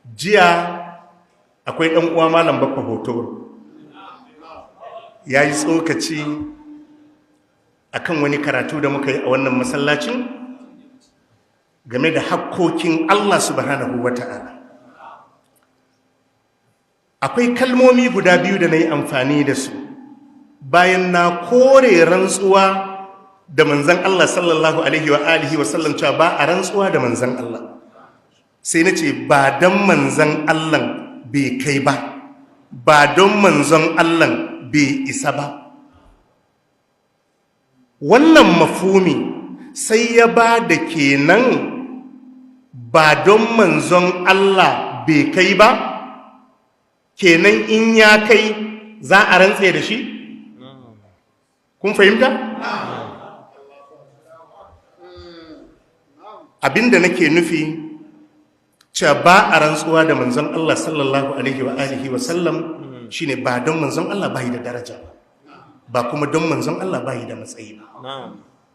Jiya akwai ɗan uwa, Malam Baffa Hoto, ya yi tsokaci akan wani karatu da muka yi a wannan masallacin game da hakkokin Allah subhanahu wa ta'ala. Akwai kalmomi guda biyu da na yi amfani da su bayan na kore rantsuwa da manzan Allah sallallahu alaihi wa alihi wa sallam, cewa ba a rantsuwa da manzan Allah. Sai na ce ba don manzan Allah bai kai ba, ba don manzon Allah bai isa ba. Wannan mafumi sai ya ba da kenan ba don manzon Allah bai kai ba, kenan in ya kai za a rantse da shi. Kun fahimta? Abinda nake nufi cewa ba a rantsuwa da manzon Allah sallallahu alaihi wa alihi wa sallam shine ba don manzon Allah bai da daraja ba, ba kuma don manzon Allah bai da matsayi ba.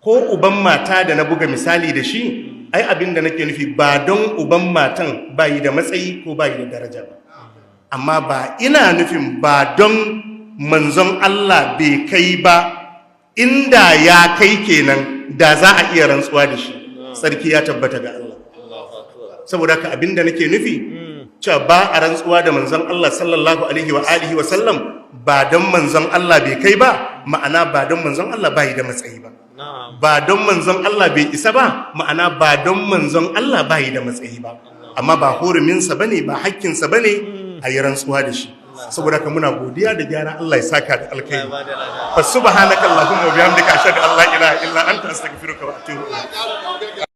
Ko uban mata da na buga misali da shi, ai abinda nake nufi ba don uban matan bai da matsayi ko bai da daraja ba, amma ba ina nufin ba don manzon Allah bai kai ba. Inda ya kai kenan da za a iya rantsuwa da shi. Sarki ya tabbata ga Allah. Saboda haka abinda nake nufi cewa ba a rantsuwa da manzon Allah sallallahu alaihi wa alihi wa sallam ba don manzon Allah bai kai ba, ma'ana ba don manzon Allah bai da matsayi ba, ba don manzon Allah bai isa ba, ma'ana ba don manzon Allah bai da matsayi ba, amma ba huruminsa bane, ba hakkinsa bane a yi rantsuwa da shi. Saboda haka muna godiya da gyara. Allah ya saka da alkhairi. Fa subhanaka allahumma wa bihamdika, ashhadu an la ilaha illa anta, astaghfiruka wa atubu ilayk.